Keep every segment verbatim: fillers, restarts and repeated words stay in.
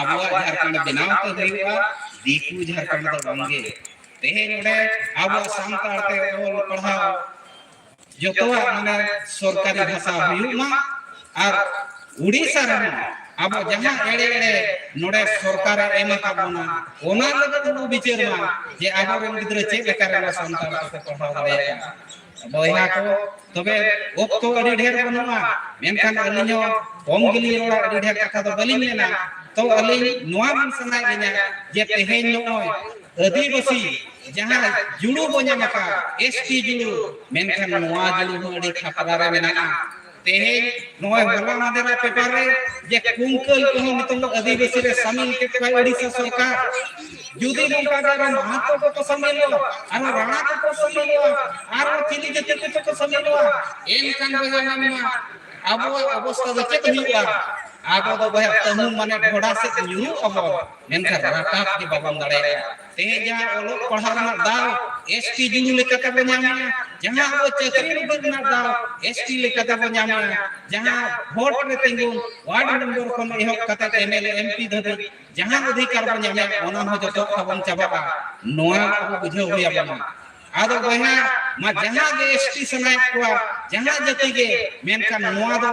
ᱟᱵᱚᱣᱟᱜ ᱡᱷᱟᱲᱠᱷᱚᱸᱰ ᱵᱮᱱᱟᱣ ᱛᱮ ᱦᱩᱭᱩᱜᱼᱟ, ᱫᱤᱠᱩ ᱡᱷᱟᱲᱠᱷᱚᱸᱰ ᱫᱚ ᱵᱟᱝᱜᱮ᱾ ᱛᱮᱦᱮᱧ ᱱᱚᱰᱮ ᱟᱵᱚᱣᱟᱜ ᱥᱟᱱᱛᱟᱲ ᱛᱮ ᱚᱞ ᱯᱟᱲᱦᱟᱣ ᱡᱚᱛᱚᱣᱟᱜ ᱢᱟᱱᱮ ᱥᱚᱨᱠᱟᱨᱤ ᱵᱷᱟᱥᱟ ᱦᱩᱭᱩᱜ ᱢᱟ, ᱟᱨ ᱩᱲᱤᱥᱥᱟ ᱨᱮᱦᱚᱸ ᱟᱵᱚ ᱡᱟᱦᱟᱸ ᱮᱲᱮ ᱮᱲᱮ ᱱᱚᱰᱮ ᱥᱚᱨᱠᱟᱨᱮ ᱮᱢ ᱟᱠᱟᱫ ᱵᱚᱱᱟ, ᱚᱱᱟ ᱞᱟᱹᱜᱤᱫ ᱵᱚᱱ ᱵᱤᱪᱟᱹᱨ ᱢᱟ ᱡᱮ ᱟᱵᱚᱨᱮᱱ ᱜᱤᱫᱽᱨᱟᱹ ᱪᱮᱫ ᱞᱮᱠᱟ ᱨᱮ ᱥᱟᱱᱛᱟᱲ ᱛᱮᱠᱚ ᱯᱟᱲᱦᱟᱣ ᱫᱟᱲᱮᱭᱟᱜᱼᱟ᱾ ᱵᱚᱭᱦᱟ ᱠᱚ, ᱛᱚᱵᱮ ᱚᱠᱛᱚ ᱟᱹᱰᱤ ᱰᱷᱮᱨ ᱵᱟᱹᱱᱩᱜᱼᱟ, ᱢᱮᱱᱠᱷᱟᱱ ᱟᱹᱞᱤᱧ ᱦᱚᱸ ᱠᱚᱢ ᱜᱮᱞᱤᱧ ᱨᱚᱲᱟ, ᱟᱹᱰᱤ ᱰᱷᱮᱨ ᱠᱟᱛᱷᱟ ᱫᱚ ᱵᱟᱹᱞᱤᱧ ᱢᱮᱱᱟ᱾ ᱛᱚ ᱟᱹᱞᱤᱧ ᱱᱚᱣᱟ ᱢᱮᱱ ᱥᱟᱱᱟᱭᱮᱫ ᱞᱤᱧᱟ ᱡᱮ ᱛᱮᱦᱮᱧ ᱱᱚᱜᱼᱚᱭ ᱟᱹᱫᱤᱵᱟᱹᱥᱤ ᱡᱟᱦᱟᱸ ᱡᱩᱲᱩ ᱵᱚ ᱧᱟᱢ ᱟᱠᱟᱫ, ᱮᱥ ᱴᱤ ᱡᱩᱲᱩ, ᱢᱮᱱᱠᱷᱟᱱ ᱱᱚᱣᱟ ᱡᱩᱲᱩ ᱦᱚᱸ ᱟᱹᱰᱤ ᱠᱷᱟᱯᱨᱟ ᱨᱮ ᱢᱮᱱᱟᱜᱼᱟ᱾ ᱛᱮᱦᱮᱧ ᱱᱚᱜᱼᱚᱭ ᱦᱚᱞᱟ ᱢᱟᱫᱷᱮᱨᱟᱜ ᱯᱮᱯᱟᱨ ᱨᱮ ᱡᱮ ᱠᱩᱝᱠᱟᱹᱞ ᱠᱚᱦᱚᱸ ᱱᱤᱛᱚᱝ ᱫᱚ ᱟᱹᱫᱤᱵᱟᱹᱥᱤ ᱨᱮ ᱥᱟᱢᱤᱞ ᱠᱮᱫ ᱠᱚᱣᱟᱭ ᱳᱰᱤᱥᱟ ᱥᱚᱨᱠᱟᱨ᱾ ᱡᱩᱫᱤ ᱱᱚᱝᱠᱟ ᱜᱮ ᱟᱨᱚ ᱢᱟᱦᱟᱛᱚ ᱠᱚᱠᱚ ᱥᱟᱢᱤᱞᱚᱜᱼᱟ, ᱟᱨᱚ ᱨᱟᱬᱟ ᱠᱚᱠᱚ ᱥᱟᱢᱤᱞᱚᱜᱼᱟ, ᱟᱨᱚ ᱪᱤᱞᱤ ᱡᱟᱹᱛᱤ ᱠᱚᱪᱚ ᱠᱚ ᱥᱟᱢᱤᱞᱚᱜᱼᱟ, ᱮᱱᱠᱷᱟᱱ ᱵᱚᱭᱦᱟ ᱧᱮᱞ ᱢᱟ, ᱟᱵᱚᱣᱟᱜ ᱚᱵᱚᱥᱛᱟ ᱫᱚ ᱪᱮᱫ ᱦᱩᱭᱩᱜᱼᱟ? ᱟᱵᱚ ᱫᱚ ᱵᱚᱭᱦᱟ ᱛᱟᱹᱦᱩ ᱢᱟᱱᱮ ᱰᱷᱚᱰᱟ ᱥᱮᱫ ᱧᱩᱨᱩᱜ ᱟᱵᱚᱱ, ᱢᱮᱱᱠᱷᱟᱱ ᱨᱟᱠᱟᱵ ᱜᱮ ᱵᱟᱵᱚᱱ ᱫᱟᱲᱮᱭᱟᱜᱼᱟ᱾ ᱛᱮᱦᱮᱧ ᱡᱟᱦᱟᱸ ᱚᱞᱚᱜ ᱯᱟᱲᱦᱟᱣ ᱨᱮᱱᱟᱜ ᱫᱟᱣ ᱮᱥ ᱴᱤ ᱡᱩᱲᱩ ᱞᱮᱠᱟᱛᱮ ᱵᱚᱱ ᱧᱟᱢᱮᱜᱼᱟ, ᱡᱟᱦᱟᱸ ᱟᱵᱚ ᱪᱟᱹᱠᱨᱤ ᱱᱚᱠᱨᱤ ᱨᱮᱱᱟᱜ ᱫᱟᱣ ᱮᱥ ᱴᱤ ᱞᱮᱠᱟᱛᱮ ᱵᱚᱱ ᱧᱟᱢᱮᱜᱼᱟ, ᱡᱟᱦᱟᱸ ᱵᱷᱳᱴ ᱨᱮ ᱛᱤᱸᱜᱩᱱ ᱣᱟᱨᱰ ᱢᱮᱢᱵᱚᱨ ᱠᱷᱚᱱ ᱮᱦᱚᱵ ᱠᱟᱛᱮ M L A, M P ᱫᱷᱟᱹᱵᱤᱡ ᱡᱟᱦᱟᱸ ᱚᱫᱷᱤᱠᱟᱨ ᱵᱚᱱ ᱧᱟᱢᱮᱜᱼᱟ, ᱚᱱᱟ ᱦᱚᱸ ᱡᱚᱛᱚ ᱛᱟᱵᱚᱱ ᱪᱟᱵᱟᱜᱼᱟ᱾ ᱱᱚᱣᱟ ᱟᱵᱚ ᱵᱩᱡᱷᱟᱹᱣ ᱦᱩᱭ ᱟᱵᱚᱱᱟ᱾ ᱟᱫᱚ ᱵᱚᱭᱦᱟ, ᱢᱟ ᱡᱟᱦᱟᱸ ᱜᱮ ᱮᱥ ᱴᱤ ᱥᱟᱱᱟᱭᱮᱫ ᱠᱚᱣᱟ, ᱡᱟᱦᱟᱸ ᱡᱟᱹᱛᱤ ᱜᱮ, ᱢᱮᱱᱠᱷᱟᱱ ᱱᱚᱣᱟ ᱫᱚ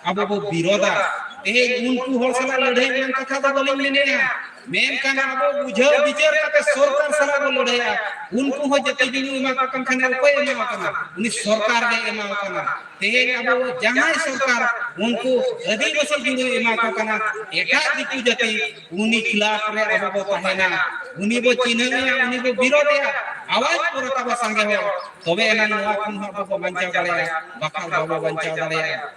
ᱟᱵᱚ ᱵᱚ ᱵᱤᱨᱳᱫᱟ᱾ ᱛᱮᱦᱮᱧ ᱩᱱᱠᱩ ᱦᱚᱲ ᱥᱟᱞᱟᱜ ᱞᱟᱹᱲᱦᱟᱹᱭ ᱨᱮᱱᱟᱜ ᱠᱟᱛᱷᱟ ᱫᱚ ᱵᱟᱹᱞᱤᱧ ᱢᱮᱱᱮᱫᱼᱟ, ᱢᱮᱱᱠᱷᱟᱱ ᱟᱵᱚ ᱵᱩᱡᱷᱟᱹᱣ ᱵᱤᱪᱟᱹᱨ ᱠᱟᱛᱮ ᱥᱚᱨᱠᱟᱨ ᱥᱟᱞᱟᱜ ᱵᱚ ᱞᱟᱹᱲᱦᱟᱹᱭᱟ᱾ ᱩᱱᱠᱩ ᱦᱚᱸ ᱡᱟᱹᱛᱤ ᱡᱩᱲᱩ ᱮᱢᱟ ᱠᱚ ᱠᱟᱱ ᱠᱷᱟᱱ ᱚᱠᱚᱭ ᱮᱢᱟ ᱠᱚ ᱠᱟᱱᱟ? ᱩᱱᱤ ᱥᱚᱨᱠᱟᱨ ᱜᱮ ᱮᱢᱟ ᱠᱚ ᱠᱟᱱᱟ᱾ ᱛᱮᱦᱮᱧ ᱟᱵᱚ ᱡᱟᱦᱟᱸᱭ ᱥᱚᱨᱠᱟᱨ ᱩᱱᱠᱩ ᱟᱹᱫᱤᱵᱟᱹᱥᱤ ᱡᱩᱲᱩ ᱮᱢᱟ ᱠᱚ ᱠᱟᱱᱟ, ᱮᱴᱟᱜ ᱫᱤᱠᱩ ᱡᱟᱹᱛᱤ ᱩᱱᱤ ᱠᱷᱤᱞᱟᱯ ᱨᱮ ᱟᱵᱚ ᱵᱚ ᱛᱟᱦᱮᱱᱟ, ᱩᱱᱤ ᱵᱚ ᱪᱤᱱᱦᱟᱹᱣᱮᱭᱟ, ᱩᱱᱤ ᱵᱚ ᱵᱤᱨᱳᱫᱷᱮᱭᱟ, ᱟᱣᱟᱡ ᱠᱚ ᱨᱟᱠᱟᱵᱟ ᱥᱟᱸᱜᱮ ᱦᱚᱲ, ᱛᱚᱵᱮ ᱮᱱᱟᱝ ᱱᱚᱣᱟ ᱠᱷᱚᱱ ᱦᱚᱸ ᱟᱵᱚ ᱵᱚ ᱵᱟᱧᱪᱟᱣ ᱫᱟᱲᱮᱭᱟᱜᱼᱟ, ᱵᱟᱠᱷᱟᱱ ᱵᱟᱵᱚ ᱵᱟᱧᱪᱟᱣ ᱫᱟᱲᱮᱭᱟᱜᱼᱟ᱾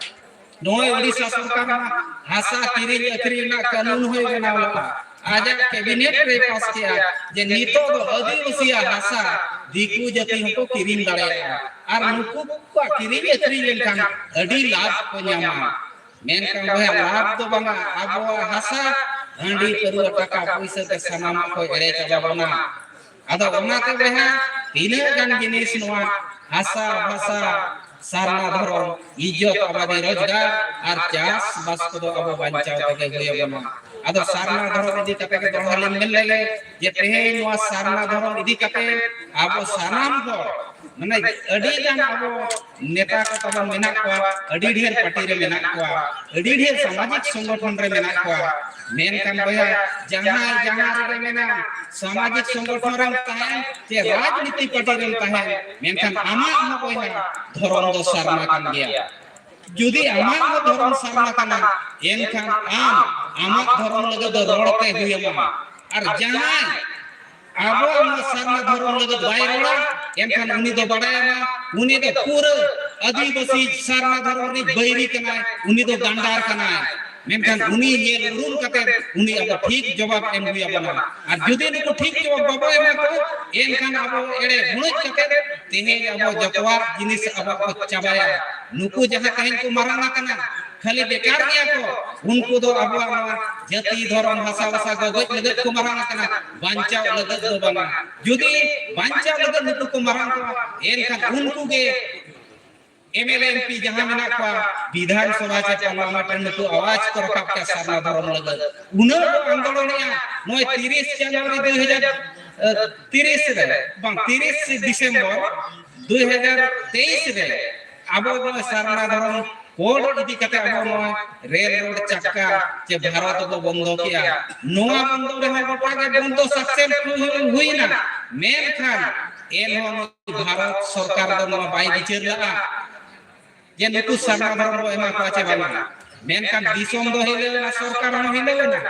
ᱱᱚᱜᱼᱚᱭ ᱳᱰᱤᱥᱟ ᱥᱚᱨᱠᱟᱨ ᱢᱟ ᱦᱟᱥᱟ ᱠᱤᱨᱤᱧ ᱟᱹᱠᱷᱨᱤᱧ ᱨᱮᱱᱟᱜ ᱠᱟᱹᱱᱩᱱ ᱦᱚᱸᱭ ᱵᱮᱱᱟᱣ ᱞᱮᱫᱼᱟ, ᱟᱡᱟᱜ ᱠᱮᱵᱤᱱᱮᱴ ᱨᱮᱭ ᱯᱟᱥ ᱠᱮᱫᱼᱟ ᱡᱮ ᱱᱤᱛᱚᱜ ᱫᱚ ᱟᱹᱫᱤᱵᱟᱹᱥᱤᱭᱟᱜ ᱦᱟᱥᱟ ᱫᱤᱠᱩ ᱡᱟᱹᱛᱤ ᱦᱚᱸᱠᱚ ᱠᱤᱨᱤᱧ ᱫᱟᱲᱮᱭᱟᱜᱼᱟ, ᱟᱨ ᱱᱩᱠᱩ ᱠᱚᱣᱟᱜ ᱠᱤᱨᱤᱧ ᱟᱹᱠᱷᱨᱤᱧ ᱞᱮᱱᱠᱷᱟᱱ ᱟᱹᱰᱤ ᱞᱟᱵᱷ ᱠᱚ ᱧᱟᱢᱟ᱾ ᱢᱮᱱᱠᱷᱟᱱ ᱵᱚᱭᱦᱟ, ᱞᱟᱵᱷ ᱫᱚ ᱵᱟᱝᱟ, ᱟᱵᱚᱣᱟᱜ ᱦᱟᱥᱟ, ᱦᱟᱺᱰᱤ ᱯᱟᱹᱨᱣᱟᱹ, ᱴᱟᱠᱟ ᱯᱩᱭᱥᱟᱹ ᱛᱮ ᱥᱟᱱᱟᱢᱟᱜ ᱠᱚ ᱮᱲᱮ ᱪᱟᱵᱟ ᱵᱚᱱᱟ᱾ ᱟᱫᱚ ᱚᱱᱟᱛᱮ ᱵᱚᱭᱦᱟ, ᱛᱤᱱᱟᱹᱜ ᱜᱟᱱ ᱡᱤᱱᱤᱥ ᱱᱚᱣᱟ ᱦᱟᱥᱟ ᱵᱷᱟᱥᱟ, ᱥᱟᱨᱱᱟ ᱫᱷᱚᱨᱚᱢ, ᱤᱡᱽᱡᱚᱛ ᱟᱵᱟᱫᱤ ᱨᱳᱡᱽᱜᱟᱨ ᱟᱨ ᱪᱟᱥ ᱵᱟᱥ ᱠᱚᱫᱚ ᱟᱵᱚ ᱵᱟᱧᱪᱟᱣ ᱛᱮᱜᱮ ᱦᱩᱭ ᱟᱵᱚᱱᱟ᱾ ᱟᱫᱚ ᱥᱟᱨᱱᱟ ᱫᱷᱚᱨᱚᱢ ᱤᱫᱤ ᱠᱟᱛᱮ ᱜᱮ ᱫᱚᱦᱲᱟ ᱞᱤᱧ ᱢᱮᱱ ᱞᱮᱜᱮ, ᱡᱮ ᱛᱮᱦᱮᱧ ᱱᱚᱣᱟ ᱥᱟᱨᱱᱟ ᱫᱷᱚᱨᱚᱢ ᱤᱫᱤ ᱠᱟᱛᱮ ᱟᱵᱚ ᱥᱟᱱᱟᱢ ᱦᱚᱲ, ᱢᱟᱱᱮ, ᱟᱹᱰᱤ ᱜᱟᱱ ᱟᱵᱚ ᱱᱮᱛᱟ ᱠᱚ ᱛᱟᱵᱚᱱ ᱢᱮᱱᱟᱜ ᱠᱚᱣᱟ, ᱟᱹᱰᱤ ᱰᱷᱮᱨ ᱯᱟᱹᱴᱤ ᱨᱮ ᱢᱮᱱᱟᱜ ᱠᱚᱣᱟ, ᱟᱹᱰᱤ ᱰᱷᱮᱨ ᱥᱟᱢᱟᱡᱤᱠ ᱥᱚᱝᱜᱚᱴᱷᱚᱱ ᱨᱮ ᱢᱮᱱᱟᱜ ᱠᱚᱣᱟ᱾ ᱢᱮᱱᱠᱷᱟᱱ ᱵᱚᱭᱦᱟ, ᱡᱟᱦᱟᱸᱭ ᱡᱟᱦᱟᱸ ᱨᱮᱜᱮ ᱢᱮᱱᱟᱢ, ᱥᱟᱢᱟᱡᱤᱠ ᱥᱚᱝᱜᱚᱴᱷᱚᱱ ᱨᱮᱢ ᱛᱟᱦᱮᱱ ᱪᱮ ᱨᱟᱡᱽᱱᱤᱛᱤ ᱯᱟᱹᱴᱤ ᱨᱮᱢ ᱛᱟᱦᱮᱱ, ᱢᱮᱱᱠᱷᱟᱱ ᱟᱢᱟᱜ ᱦᱚᱸ ᱵᱚᱭᱦᱟ ᱫᱷᱚᱨᱚᱢ ᱫᱚ ᱥᱟᱨᱱᱟ ᱠᱟᱱ ᱜᱮᱭᱟ᱾ ᱡᱩᱫᱤ ᱟᱢᱟᱜ ᱦᱚᱸ ᱫᱷᱚᱨᱚᱢ ᱥᱟᱨᱱᱟ ᱠᱟᱱᱟ, ᱮᱱᱠᱷᱟᱱ ᱟᱢ ᱟᱢᱟᱜ ᱫᱷᱚᱨᱚᱢ ᱞᱟᱹᱜᱤᱫ ᱫᱚ ᱨᱚᱲ ᱛᱮ ᱦᱩᱭ ᱟᱢᱟ᱾ ᱟᱨ ᱡᱟᱦᱟᱸᱭ ᱟᱵᱚᱣᱟᱜ ᱱᱚᱣᱟ ᱥᱟᱨᱱᱟ ᱫᱷᱚᱨᱚᱢ ᱞᱟᱹᱜᱤᱫ ᱵᱟᱭ ᱨᱚᱲᱟ, ᱮᱱᱠᱷᱟᱱ ᱩᱱᱤ ᱫᱚ ᱵᱟᱲᱟᱭ ᱢᱟ, ᱩᱱᱤ ᱫᱚ ᱯᱩᱨᱟᱹ ᱟᱹᱫᱤᱵᱟᱹᱥᱤ ᱥᱟᱨᱱᱟ ᱫᱷᱚᱨᱚᱢ ᱨᱤᱱᱤᱡ ᱵᱟᱹᱭᱨᱤ ᱠᱟᱱᱟᱭ, ᱩᱱᱤ ᱫᱚ ᱜᱟᱱᱰᱟᱨ ᱠᱟᱱᱟᱭ᱾ ᱢᱮᱱᱠᱷᱟᱱ ᱩᱱᱤ ᱧᱮᱞ ᱩᱨᱩᱢ ᱠᱟᱛᱮ ᱩᱱᱤ ᱟᱵᱚ ᱴᱷᱤᱠ ᱡᱚᱵᱟᱵ ᱮᱢ ᱦᱩᱭ ᱟᱵᱚᱱᱟ᱾ ᱟᱨ ᱡᱩᱫᱤ ᱱᱩᱠᱩ ᱴᱷᱤᱠ ᱡᱚᱵᱟᱵ ᱵᱟᱵᱚ ᱮᱢᱟ ᱠᱚᱣᱟ, ᱮᱱᱠᱷᱟᱱ ᱟᱵᱚ ᱮᱲᱮ ᱵᱩᱲᱩᱡ ᱠᱟᱛᱮ ᱛᱮᱦᱮᱧ ᱟᱵᱚ ᱡᱚᱛᱚᱣᱟᱜ ᱡᱤᱱᱤᱥ ᱟᱵᱚ ᱠᱚ ᱪᱟᱵᱟᱭᱟ᱾ ᱱᱩᱠᱩ ᱡᱟᱦᱟᱸ ᱛᱮᱦᱮᱧ ᱠᱚ ᱢᱟᱨᱟᱝ ᱟᱠᱟᱱᱟ, ᱠᱷᱟᱹᱞᱤ ᱵᱮᱠᱟᱨ ᱜᱮᱭᱟ ᱠᱚ, ᱩᱱᱠᱩ ᱫᱚ ᱟᱵᱚᱣᱟᱜ ᱱᱚᱣᱟ ᱡᱟᱹᱛᱤ, ᱫᱷᱚᱨᱚᱢ, ᱵᱷᱟᱥᱟ, ᱵᱷᱟᱥᱟ ᱠᱚ ᱜᱚᱡ ᱞᱟᱹᱜᱤᱫ ᱠᱚ ᱢᱟᱨᱟᱝ ᱟᱠᱟᱱᱟ, ᱵᱟᱧᱪᱟᱣ ᱞᱟᱹᱜᱤᱫ ᱫᱚ ᱵᱟᱝᱟ᱾ ᱡᱩᱫᱤ ᱵᱟᱧᱪᱟᱣ ᱞᱟᱹᱜᱤᱫ ᱱᱩᱠᱩ ᱠᱚ ᱢᱟᱨᱟᱝ ᱠᱚᱣᱟ, ᱮᱱᱠᱷᱟᱱ ᱩᱱᱠᱩ ᱜᱮ M L A, M P ᱡᱟᱦᱟᱸ ᱢᱮᱱᱟᱜ ᱠᱚᱣᱟ, ᱵᱤᱫᱷᱟᱱ ᱥᱚᱵᱷᱟ ᱪᱮ ᱯᱟᱨᱞᱟᱢᱮᱱᱴ ᱨᱮ ᱱᱩᱠᱩ ᱟᱣᱟᱡᱽ ᱠᱚ ᱨᱟᱠᱟᱵ ᱠᱮᱭᱟ ᱥᱟᱨᱱᱟ ᱫᱷᱚᱨᱚᱢ ᱞᱟᱹᱜᱤᱫ᱾ ᱩᱱᱟᱹᱜ ᱠᱚ ᱟᱱᱫᱳᱞᱚᱱᱮᱜᱼᱟ, ᱱᱚᱜᱼᱚᱭ ᱛᱤᱨᱤᱥ ᱡᱟᱱᱩᱣᱟᱨᱤ ᱫᱩ ᱦᱟᱡᱟᱨ ᱛᱤᱨᱤᱥ ᱨᱮ, ᱵᱟᱝ, ᱛᱤᱨᱤᱥ ᱰᱤᱥᱮᱢᱵᱚᱨ ᱫᱩ ᱦᱟᱡᱟᱨ ᱛᱮᱭᱤᱥ ᱨᱮ ᱟᱵᱚ ᱱᱚᱣᱟ ᱥᱟᱨᱱᱟ ᱫᱷᱚᱨᱚᱢ ᱠᱳᱰ ᱤᱫᱤ ᱠᱟᱛᱮ ᱟᱵᱚ ᱱᱚᱣᱟ ᱨᱮᱞ ᱨᱳᱰ ᱪᱟᱠᱟ ᱪᱮ ᱵᱷᱟᱨᱚᱛ ᱵᱚ ᱵᱚᱱᱫᱚ ᱠᱮᱜᱼᱟ᱾ ᱱᱚᱣᱟ ᱵᱚᱱᱫᱚ ᱨᱮᱦᱚᱸ ᱜᱚᱴᱟ ᱜᱮ ᱵᱚᱱᱫᱚ ᱥᱟᱠᱥᱮᱥ ᱦᱩᱭ-, ᱦᱩᱭᱱᱟ, ᱢᱮᱱᱠᱷᱟᱱ ᱮᱱᱦᱚᱸ ᱵᱷᱟᱨᱚᱛ ᱥᱚᱨᱠᱟᱨ ᱫᱚ ᱱᱚᱣᱟ ᱵᱟᱭ ᱵᱤᱪᱟᱹᱨ ᱞᱟᱜᱼᱟ ᱡᱮ ᱱᱩᱠᱩ ᱥᱟᱨᱱᱟ ᱫᱷᱚᱨᱚᱢ ᱵᱚ ᱮᱢᱟ ᱠᱚᱣᱟ ᱪᱮ ᱵᱟᱝᱟ᱾ ᱢᱮᱱᱠᱷᱟᱱ ᱫᱤᱥᱚᱢ ᱫᱚ ᱦᱤᱞᱟᱹᱣ ᱮᱱᱟ, ᱥᱚᱨᱠᱟᱨ ᱦᱚᱸ ᱦᱤᱞᱟᱹᱣ ᱮᱱᱟ᱾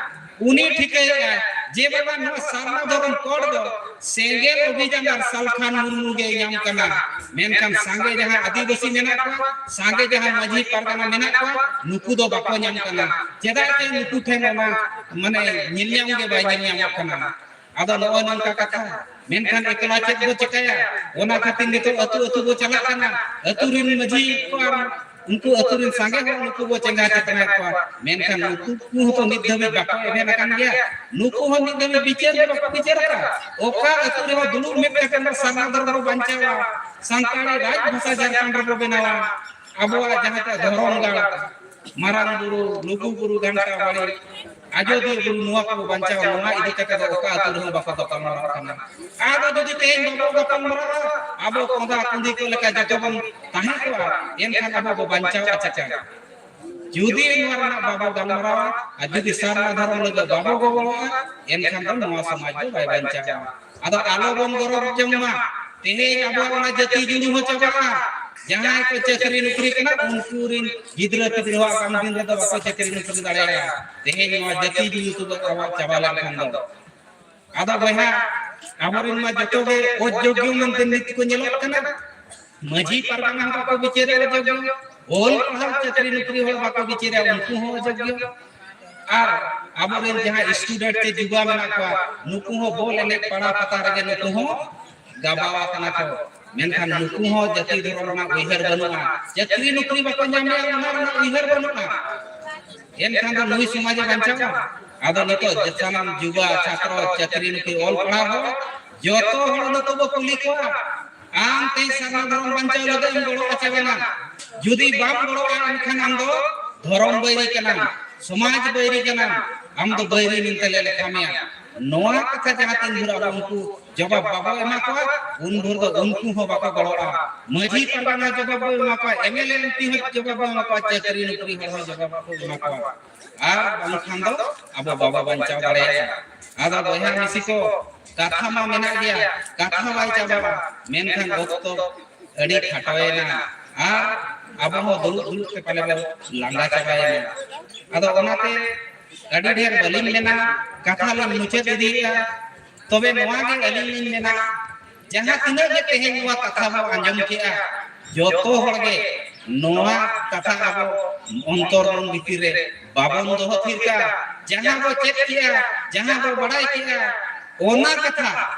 ᱩᱱᱤ ᱴᱷᱤᱠᱟᱹᱭᱮᱫᱼᱟᱭ ᱡᱮ ᱵᱟᱝᱟ, ᱱᱚᱣᱟ ᱥᱟᱨᱱᱟ ᱫᱷᱚᱨᱚᱢ ᱠᱳᱰ ᱫᱚ ᱥᱮᱸᱜᱮᱞ ᱚᱵᱷᱤᱡᱟᱱ ᱟᱨ ᱥᱟᱞᱠᱷᱟᱱ ᱢᱩᱨᱢᱩ ᱜᱮ ᱧᱟᱢ ᱠᱟᱱᱟ, ᱢᱮᱱᱠᱷᱟᱱ ᱥᱟᱸᱜᱮ ᱡᱟᱦᱟᱸ ᱟᱹᱫᱤᱵᱟᱹᱥᱤ ᱢᱮᱱᱟᱜ ᱠᱚᱣᱟ, ᱥᱟᱸᱜᱮ ᱡᱟᱦᱟᱸ ᱢᱟᱹᱡᱷᱤ ᱯᱟᱨᱜᱟᱱᱟ ᱢᱮᱱᱟᱜ ᱠᱚᱣᱟ, ᱱᱩᱠᱩ ᱫᱚ ᱵᱟᱠᱚ ᱧᱟᱢ ᱠᱟᱱᱟ᱾ ᱪᱮᱫᱟᱜ ᱪᱮ ᱱᱩᱠᱩ ᱴᱷᱮᱱ ᱚᱱᱟ, ᱢᱟᱱᱮ, ᱧᱮᱞ ᱧᱟᱢ ᱜᱮ ᱵᱟᱭ ᱧᱮᱞ ᱧᱟᱢᱚᱜ ᱠᱟᱱᱟ᱾ ᱟᱫᱚ ᱱᱚᱜᱼᱚᱭ ᱱᱚᱝᱠᱟ ᱠᱟᱛᱷᱟ, ᱢᱮᱱᱠᱷᱟᱱ ᱮᱠᱞᱟ ᱪᱮᱫ ᱵᱚ ᱪᱮᱠᱟᱭᱟ? ᱚᱱᱟ ᱠᱷᱟᱹᱛᱤᱨ ᱱᱤᱛᱚᱜ ᱟᱹᱛᱩ ᱟᱹᱛᱩ ᱵᱚ ᱪᱟᱞᱟᱜ ᱠᱟᱱᱟ᱾ ᱟᱹᱛᱩ ᱨᱮᱱ ᱢᱟᱹᱡᱷᱤ ᱠᱚ ᱟᱨ ᱩᱱᱠᱩ ᱟᱹᱛᱩ ᱨᱮᱱ ᱥᱟᱸᱜᱮ ᱦᱚᱲ ᱱᱩᱠᱩ ᱵᱚ ᱪᱮᱸᱜᱷᱟ ᱪᱮᱛᱱᱟᱭᱮᱫ ᱠᱚᱣᱟ, ᱢᱮᱱᱠᱷᱟᱱ ᱱᱩᱠᱩ ᱠᱚ ᱦᱚᱸᱛᱚ ᱱᱤᱛ ᱫᱷᱟᱹᱵᱤᱡ ᱵᱟᱠᱚ ᱮᱵᱷᱮᱱ ᱟᱠᱟᱱ ᱜᱮᱭᱟ᱾ ᱱᱩᱠᱩ ᱦᱚᱸ ᱱᱤᱛ ᱫᱷᱟᱹᱵᱤᱡ ᱵᱤᱪᱟᱹᱨ ᱜᱮ ᱵᱟᱠᱚ ᱵᱤᱪᱟᱹᱨ ᱟᱠᱟᱫᱟ᱾ ᱚᱠᱟ ᱟᱹᱛᱩ ᱨᱮᱦᱚᱸ ᱫᱩᱲᱩᱵ ᱢᱤᱫ ᱠᱟᱛᱮ ᱵᱚ ᱥᱟᱨᱱᱟ ᱫᱷᱚᱨᱚᱢ ᱵᱚ ᱵᱟᱧᱪᱟᱣᱟ, ᱥᱟᱱᱛᱟᱲᱤ ᱨᱟᱡᱽ ᱵᱷᱟᱥᱟ ᱡᱷᱟᱲᱠᱷᱚᱸᱰ ᱨᱮᱵᱚ ᱵᱮᱱᱟᱣᱟ, ᱟᱵᱚᱣᱟᱜ ᱡᱟᱦᱟᱸ ᱛᱮ ᱫᱷᱚᱨᱚᱢ ᱜᱟᱲ, ᱢᱟᱨᱟᱝ ᱵᱩᱨᱩ, ᱞᱩᱜᱩ ᱵᱩᱨᱩ, ᱜᱷᱟᱱᱴᱟ ᱵᱟᱲᱮ, ᱟᱡᱚᱫᱤᱭᱟᱹ ᱵᱩᱨᱩ ᱱᱚᱣᱟ ᱠᱚ ᱵᱟᱧᱪᱟᱣ, ᱱᱚᱣᱟ ᱤᱫᱤ ᱠᱟᱛᱮ ᱫᱚ ᱚᱠᱟ ᱟᱹᱛᱩ ᱨᱮᱦᱚᱸ ᱵᱟᱠᱚ ᱜᱟᱯᱟᱞ ᱢᱟᱨᱟᱣ ᱠᱟᱱᱟ᱾ ᱟᱫᱚ ᱡᱩᱫᱤ ᱛᱮᱦᱮᱧ ᱵᱟᱵᱚ ᱜᱟᱯᱟᱞ ᱢᱟᱨᱟᱣᱟ, ᱟᱵᱚ ᱠᱚᱸᱫᱟ ᱠᱩᱸᱫᱤ ᱠᱚ ᱞᱮᱠᱟ ᱡᱚᱛᱚ ᱵᱚᱱ ᱛᱟᱦᱮᱸ ᱠᱚᱜᱼᱟ, ᱮᱱᱠᱷᱟᱱ ᱟᱵᱚ ᱵᱚ ᱵᱟᱧᱪᱟᱣᱟ ᱪᱮᱠᱟ? ᱡᱩᱫᱤ ᱱᱚᱣᱟ ᱨᱮᱱᱟᱜ ᱵᱟᱵᱚ ᱜᱟᱞᱢᱟᱨᱟᱣᱟ ᱟᱨ ᱡᱩᱫᱤ ᱥᱟᱨᱱᱟ ᱫᱷᱚᱨᱚᱢ ᱞᱟᱹᱜᱤᱫ ᱵᱟᱵᱚ ᱜᱚᱜᱚᱜᱼᱟ, ᱮᱱᱠᱷᱟᱱ ᱫᱚ ᱱᱚᱣᱟ ᱥᱚᱢᱟᱡᱽ ᱫᱚ ᱵᱟᱭ ᱵᱟᱧᱪᱟᱣᱟ᱾ ᱟᱫᱚ ᱟᱞᱚ ᱵᱚᱱ ᱜᱚᱨᱚᱵ ᱡᱚᱝ ᱢᱟ, ᱛᱮᱦᱮᱧ ᱟᱵᱚᱣᱟᱜ ᱚᱱᱟ ᱡᱟᱹᱛᱤ ᱡᱩᱲᱩ ᱦᱚᱸ ᱪᱟᱵᱟᱜᱼᱟ᱾ ᱡᱟᱦᱟᱸᱭ ᱠᱚ ᱪᱟᱹᱠᱨᱤ ᱱᱚᱠᱨᱤ ᱠᱟᱱᱟ, ᱩᱱᱠᱩ ᱨᱤᱱ ᱜᱤᱫᱽᱨᱟᱹ ᱯᱤᱫᱽᱨᱟᱹᱣᱟᱜ ᱟᱜᱟᱢ ᱫᱤᱱ ᱨᱮᱫᱚ ᱵᱟᱠᱚ ᱪᱟᱹᱠᱨᱤ ᱱᱚᱠᱨᱤ ᱫᱟᱲᱮᱭᱟᱜᱼᱟ᱾ ᱛᱮᱦᱮᱧ ᱱᱚᱣᱟ ᱡᱟᱹᱛᱤ ᱡᱩᱲᱩ ᱛᱮᱫᱚ ᱟᱵᱚᱣᱟᱜ ᱪᱟᱵᱟ ᱞᱮᱱᱠᱷᱟᱱ ᱫᱚ᱾ ᱟᱫᱚ ᱵᱚᱭᱦᱟ, ᱟᱵᱚᱨᱮᱱ ᱢᱟ ᱡᱚᱛᱚ ᱜᱮ ᱚᱡᱳᱜᱽᱭᱚ ᱢᱮᱱᱛᱮ ᱱᱤᱛ ᱠᱚ ᱧᱮᱞᱚᱜ ᱠᱟᱱᱟ᱾ ᱢᱟᱹᱡᱷᱤ ᱯᱟᱨᱜᱟᱱᱟ ᱦᱚᱸ ᱵᱟᱠᱚ ᱵᱤᱪᱟᱹᱨᱟ ᱚᱡᱳᱜᱽᱭᱚ, ᱚᱞ ᱯᱟᱲᱦᱟᱣ ᱪᱟᱹᱠᱨᱤ ᱱᱚᱠᱨᱤ ᱦᱚᱲ ᱵᱟᱠᱚ ᱵᱤᱪᱟᱹᱨᱟ, ᱩᱱᱠᱩ ᱦᱚᱸ ᱚᱡᱳᱜᱽᱭᱚ᱾ ᱟᱨ ᱟᱵᱚᱨᱮᱱ ᱡᱟᱦᱟᱸ student ᱪᱮ ᱡᱩᱣᱟ ᱢᱮᱱᱟᱜ ᱠᱚᱣᱟ, ᱱᱩᱠᱩ ᱦᱚᱸ ᱵᱚᱞ ᱮᱱᱮᱡ ᱯᱟᱲᱟ ᱯᱟᱛᱟ ᱨᱮᱜᱮ ᱱᱩᱠᱩ ᱦᱚᱸ ᱜᱟᱵᱟᱣ ᱟᱠᱟᱱᱟ ᱠᱚ᱾ ᱢᱮᱱᱠᱷᱟᱱ ᱱᱩᱠᱩ ᱦᱚᱸ ᱡᱟᱹᱛᱤ ᱫᱷᱚᱨᱚᱢ ᱨᱮᱱᱟᱜ ᱩᱭᱦᱟᱹᱨ ᱵᱟᱹᱱᱩᱜᱼᱟ, ᱪᱟᱹᱠᱨᱤ ᱱᱚᱠᱨᱤ ᱵᱟᱠᱚ ᱧᱟᱢᱮᱜᱼᱟ, ᱚᱱᱟ ᱨᱮᱱᱟᱜ ᱩᱭᱦᱟᱹᱨ ᱵᱟᱹᱱᱩᱜᱼᱟ᱾ ᱮᱱᱠᱷᱟᱱ ᱫᱚ ᱱᱩᱭ ᱥᱚᱢᱟᱡᱽ ᱮ ᱵᱟᱧᱪᱟᱣᱟ? ᱟᱫᱚ ᱱᱤᱛᱚᱜ ᱥᱟᱱᱟᱢ ᱡᱩᱣᱟ, ᱪᱷᱟᱛᱨᱚ, ᱪᱟᱹᱠᱨᱤ ᱱᱚᱠᱨᱤ, ᱚᱞ ᱯᱟᱲᱦᱟᱣ ᱦᱚᱲ, ᱡᱚᱛᱚ ᱦᱚᱲ ᱱᱤᱛᱚᱜ ᱵᱚ ᱠᱩᱞᱤ ᱠᱚᱣᱟ, ᱟᱢ ᱛᱮᱦᱮᱧ ᱥᱟᱨᱱᱟ ᱫᱷᱚᱨᱚᱢ ᱵᱟᱧᱪᱟᱣ ᱞᱟᱹᱜᱤᱫ ᱮᱢ ᱜᱚᱲᱚᱜᱼᱟ ᱪᱮ ᱵᱟᱝᱟ? ᱡᱩᱫᱤ ᱵᱟᱢ ᱜᱚᱲᱚᱜᱼᱟ, ᱮᱱᱠᱷᱟᱱ ᱟᱢ ᱫᱚ ᱫᱷᱚᱨᱚᱢ ᱵᱟᱹᱭᱨᱤ ᱠᱟᱱᱟᱢ, ᱥᱚᱢᱟᱡᱽ ᱵᱟᱹᱭᱨᱤ ᱠᱟᱱᱟᱢ, ᱟᱢ ᱫᱚ ᱵᱟᱹᱭᱨᱤ ᱢᱮᱱᱛᱮ ᱞᱮ ᱞᱮᱠᱷᱟ ᱢᱮᱭᱟ᱾ ᱱᱚᱣᱟ ᱠᱟᱛᱷᱟ ᱡᱟᱦᱟᱸ ᱛᱤᱱ ᱵᱷᱳᱨ ᱟᱵᱚ ᱩᱱᱠᱩ ᱡᱚᱵᱟᱵ ᱵᱟᱵᱚ ᱮᱢᱟ ᱠᱚᱣᱟ, ᱩᱱ ᱵᱷᱳᱨ ᱫᱚ ᱩᱱᱠᱩ ᱦᱚᱸ ᱵᱟᱠᱚ ᱜᱚᱲᱚᱜᱼᱟ᱾ ᱢᱟᱹᱡᱷᱤ ᱯᱟᱨᱜᱟᱱᱟ ᱡᱚᱵᱟᱵ ᱵᱚ ᱮᱢᱟ ᱠᱚᱣᱟ, MLA, MP ᱦᱚᱸ ᱡᱚᱵᱟᱵ ᱵᱚ ᱮᱢᱟ ᱠᱚᱣᱟ, ᱪᱟᱹᱠᱨᱤ ᱱᱚᱠᱨᱤ ᱦᱚᱲ ᱦᱚᱸ ᱡᱚᱵᱟᱵ ᱵᱚ ᱮᱢᱟ ᱠᱚᱣᱟ᱾ ᱟᱨ ᱵᱟᱝᱠᱷᱟᱱ ᱫᱚ ᱟᱵᱚ ᱵᱟᱵᱚ ᱵᱟᱧᱪᱟᱣ ᱫᱟᱲᱮᱭᱟᱜᱼᱟ᱾ ᱟᱫᱚ ᱵᱚᱭᱦᱟ ᱢᱤᱥᱤ ᱠᱚ, ᱠᱟᱛᱷᱟ ᱢᱟ ᱢᱮᱱᱟᱜ ᱜᱮᱭᱟ, ᱠᱟᱛᱷᱟ ᱵᱟᱭ ᱪᱟᱵᱟᱜᱼᱟ, ᱢᱮᱱᱠᱷᱟᱱ ᱚᱠᱛᱚ ᱟᱹᱰᱤ ᱠᱷᱟᱴᱚᱭᱮᱱᱟ ᱟᱨ ᱟᱵᱚ ᱦᱚᱸ ᱫᱩᱲᱩᱵ ᱫᱩᱲᱩᱵ ᱛᱮ ᱯᱟᱞᱮ ᱵᱚ ᱞᱟᱸᱜᱟ ᱪᱟᱵᱟᱭᱮᱱᱟ᱾ ᱟᱫᱚ ᱚᱱᱟᱛᱮ ᱟᱹᱰᱤ ᱰᱷᱮᱨ ᱵᱟᱹᱞᱤᱧ ᱢᱮᱱᱟ, ᱠᱟᱛᱷᱟ ᱞᱤᱧ ᱢᱩᱪᱟᱹᱫ ᱤᱫᱤᱭᱮᱫᱼᱟ᱾ ᱛᱚᱵᱮ ᱱᱚᱣᱟ ᱜᱮ ᱟᱹᱞᱤᱧ ᱞᱤᱧ ᱢᱮᱱᱟ, ᱡᱟᱦᱟᱸ ᱛᱤᱱᱟᱹᱜ ᱜᱮ ᱛᱮᱦᱮᱧ ᱱᱚᱣᱟ ᱠᱟᱛᱷᱟ ᱵᱚ ᱟᱸᱡᱚᱢ ᱠᱮᱜᱼᱟ, ᱡᱚᱛᱚ ᱦᱚᱲ ᱜᱮ ᱱᱚᱣᱟ ᱠᱟᱛᱷᱟ ᱟᱵᱚ ᱚᱱᱛᱚᱨ ᱢᱚᱱ ᱵᱷᱤᱛᱤᱨ ᱨᱮ ᱵᱟᱵᱚᱱ ᱫᱚᱦᱚ ᱛᱷᱤᱨ ᱠᱟᱜᱼᱟ᱾ ᱡᱟᱦᱟᱸ ᱵᱚ ᱪᱮᱫ ᱠᱮᱜᱼᱟ, ᱡᱟᱦᱟᱸ ᱵᱚ ᱵᱟᱲᱟᱭ ᱠᱮᱜᱼᱟ, ᱚᱱᱟ ᱠᱟᱛᱷᱟ